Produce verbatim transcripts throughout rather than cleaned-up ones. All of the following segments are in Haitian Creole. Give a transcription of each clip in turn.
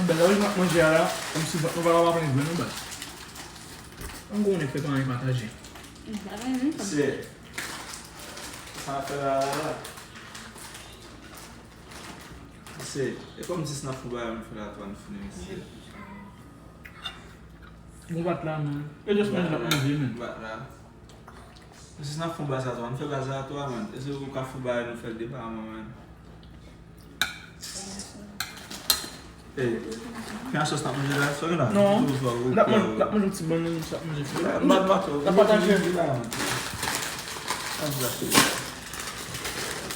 Bèl, lè w ap manje a la, kòmsi vant nou pa kapab pran grenn non baz. An gwo nèg fè pa anyen pataje. Se sa fè la la la. Se e kòmsi se nan fou bagay m fè la twa n fini mesye. Bon bat la men. E just manje n ap manje men. Bat la. Mesye se nan fou bagay sa twa n fè bagay sa twa man. Èske ou ka fou bagay nou fè l depaman man. Ey, pen a sòs n ap manje la, sòs la? Non. N ap manje, n ap manje yon ti bannann, n ap manje fri. N ap pataje.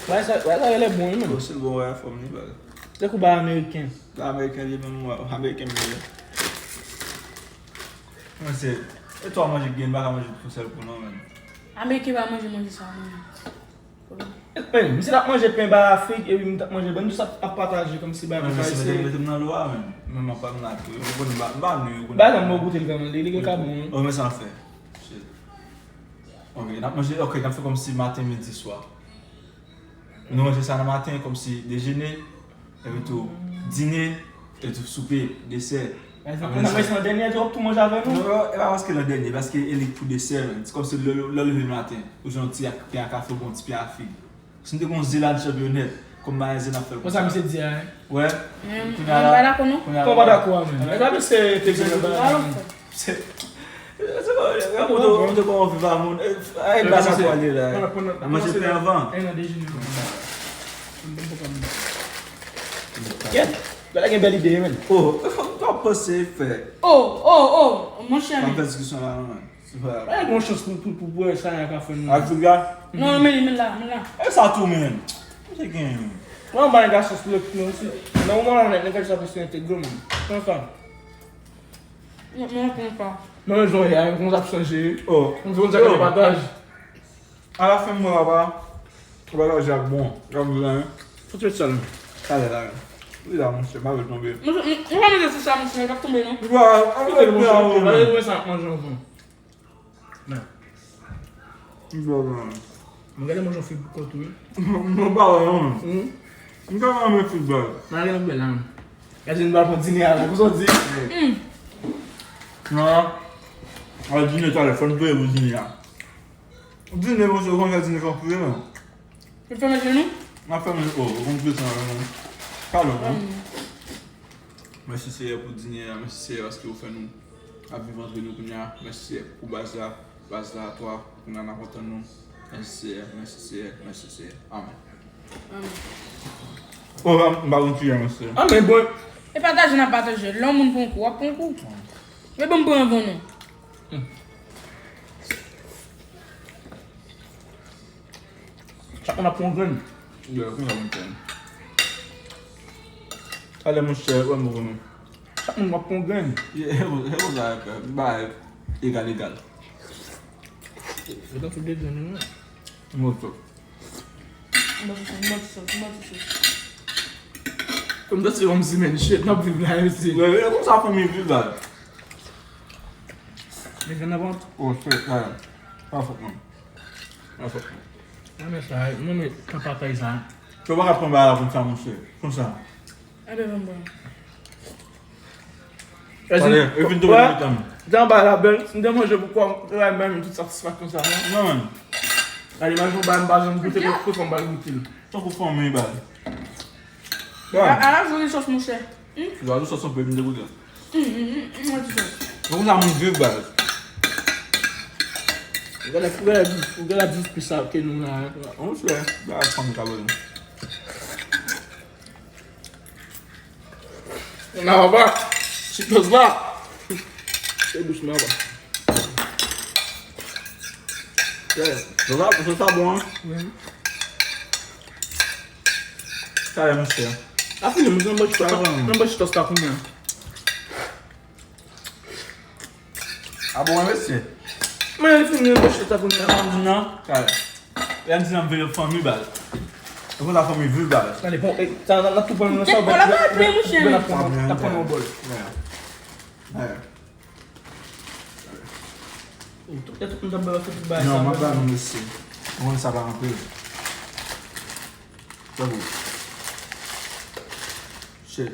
Wè sa, wè sa, lè bon wi menm. Se bon, wè fòm li baz. Se kou ba ameriken. Ba ameriken li menm, wè, ameriken meyè. Mwen se, e twa manje k gen, m pa ka manje pou sèl kou non menm. Ameriken pa manje manje sa non. Ey, misye t ap manje pen bay Afrik, epi m t ap manje, ban nou tout ap pataje kòmsi bay pou sa. Mesye, mete m nan lwa, men. Men m ap pa m la tou. Ou konn m pa, m pa nwi, ou konn. Bay la, m goute l kanmenm, li, li gen ka bon wi. Oh, men sa n ap fè. Shit. Ok, n ap manje, ok, n ap fè kòmsi maten, midi, swa. Nou manje sa nan maten, kòmsi dejene, epi tou dine, epi tou soupe, desè. Apre sa, nan dènye, w ap tou manje avè nou? Non, non, e pa paske nan dènye, paske e li k pou desè, men. Se kòmsi lè, lè w leve maten, ou jwenn yon ti ak, pen ak kafe oubyen yon ti pen ak fig. Si m te gon ze la, n chanpyonèt, kòm marenn ze n ap fè l konsa. Konsa misye di a, hein? Wè. Kounye a la, kounye a la. Kòman dakò a, men? Gade se te gen nan bagay. Se, se, se, se, ou te, ou te kòman viv a moun. E, e, baz sa pwale la. Manje pen anvan. Kèt, bagay la gen bèl ide, men. Oh, sa w panse fè? Oh, oh, oh, monchè, men. Pa fè diskisyon la, non, men. Bagay bon chans pou, pou, pou, pou sa a ka fè nou. Afrika? Non, men, men la, men la. E sa tou, men. Mwen ba nèg la chans pou yo kite nou osi. Nan moman la, nèg la sa pase entegre, men. Konsa. Non, non, konsa. Non, men jan y a, konsa ap chanje. Oh. Konsa, konsa, konsa, pataj. Alafen mwen, papa, ou pa lòje ak bon. Gade la, hein. Fout ret sèl. Talè la, hein. Wi la, monchè, pa vle tonbe. Mwen, mwen, mwen pa manje sou sa, monchè, l ap tonbe, non. Wi, a, a, kite l, monchè, kite l, manje anvan. Nan. Mwen gade manje yon fig pou kont ou, wi. Mwen pa wè, non. Hmm? Mwen pa wè, men fig bèl. Nan gen bèl la, men. Gade, nou pral pran dine a, la, konsa w di. Hmm. Non. A, dine talè, fò n preye pou dine a. Dine, monchè, ou konn fè dine fò priye, non? Ou fèmen je nou? N ap fèmen je, oh, ou konn priye sa, non? Kalòm, non? Mèsi, Seyè, pou dine a. Mèsi, Seyè, paske ou fè nou ap viv antre nou kounye a. Mèsi, Seyè, pou baz la, baz la, twa, kounye a n ap antann nou. Mèsi, Seyè, mèsi, Seyè, mèsi, Seyè. Amèn. Amèn. Oh, m pa konn kiyè, mèsi. Amèn, bon. E pataje, n ap pataje. Lè yon moun pran kou, w ap pran kou. Men bon, m pran anvan nou. Hmm. Chak moun ap pran yon grenn. Yo, konn sa moun fè. Talè, monchè, wè m wè nou. Chak moun ap pran yon grenn. Ye, e konsa, e konsa, bay egal, egal. Yo, tankou de grenn, wi. Mwen tou. Mwen tou, mwen tou, mwen tou. Kòm tankou se yon simen, shit, n ap viv la, mesye. Wè, e konsa fanmi viv la. Men grenn nan vant. Oh, shit, la. Pa fòt, man. Mwen fè. Mwen men sa, mwen men tan patay sa. Yo pa ka pran bagay la konsa, monchè. Konsa. Enben, mwen bon. Pale, e vin tou wè, mitan. Jan bagay la bèl, si m te manje pou kò m, te bay mwen menm tout satisfaksyon sa, non? Non, man. Gade, imajine yon bagay m pa janm goute, pou, pou fè m bay goute l. Tankou fanmi, bay. A, a la, joli sòs, monchè. Hmm? Joli sòs, anpil, m te goute. Hmm, hmm, hmm, hmm, joli sòs. Donk, sa moun viv, baz. Ou genlè, ou genlè viv, ou genlè viv pi sa ke nou la, hein. Monchè, ba fanm ka vole. Nan, papa. Cheetos la. Se douseman, papa. Yeah. Sòs la, sòs la bon, hein? Wi. Sa lè, monchè. A fini, monchè, nan bòch la, nan bòch Cheetos la kounye a. A bon, mesye. Men li fini, nan bòch Cheetos la kounye a. Sa m di non, sa lè. Lè m di nan veye fanmi, baz. E konsa fanmi viv, baz. Gade, bon, e, sa, nan, nan tou pran nan sa, ben, ben, n ap pran, n ap pran yon bòl. Yeah. Yeah. Ou tout, tout moun t ap bay tout bagay sa. Non, m ap ba nou, mesye. Mwen, sa pa anpil. Tankou. Shit.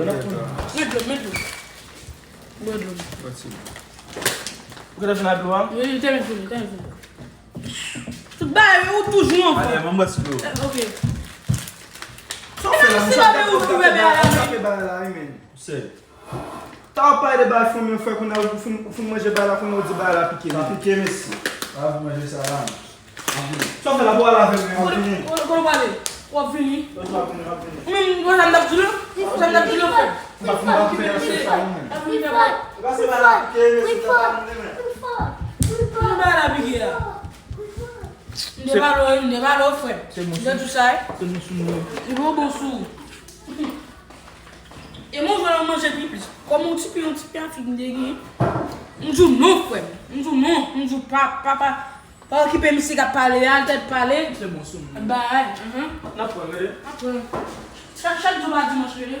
dlo, n ap pran dlo. Met dlo, met dlo. Bwè dlo. Ou gentan fin ak dlo a? Wi, li te met dlo, li te met dlo. Tout bagay, ou toujou anfòm. Ale, mwen bwè ti dlo. Ok. Sa w fè la, mwen sa w fè bagay la, wi, men. Sè. Ta w pale de bagay fanmi an, frè, kounye a ou fin, ou fin manje bagay la, kounye a ou di bagay la pike. Sa pike, mesye. Pa vin manje sa la, non. Sa w fè la, pou al avè m, men. Kote, kote, kote w prale? W ap vini? Ou menm, ou wè sa m t ap di w? Ou wè sa m t ap di w, frè? M pa fin, m pa fin fè sa, non, men. Ou pase bagay la pike, mesye, sa pa moun, men. Kote bagay la pike a? M te pale w, m te pale w, frè. M te di w sa, wi. Se bon sou nou. Li bon, bon sou ou. E mwen jwenn manje pi plis. Kòm yon ti pi, yon ti pi a fig m te gen. M di w non, frè m. M di w non. M di w pa, pa, pa, pa okipe misye k ap pale a, l tèt pale. Se bon sou nou. Bay, ahan. N ap pran, rele. N ap pran. Chak, chak jou pa dimanch, rele.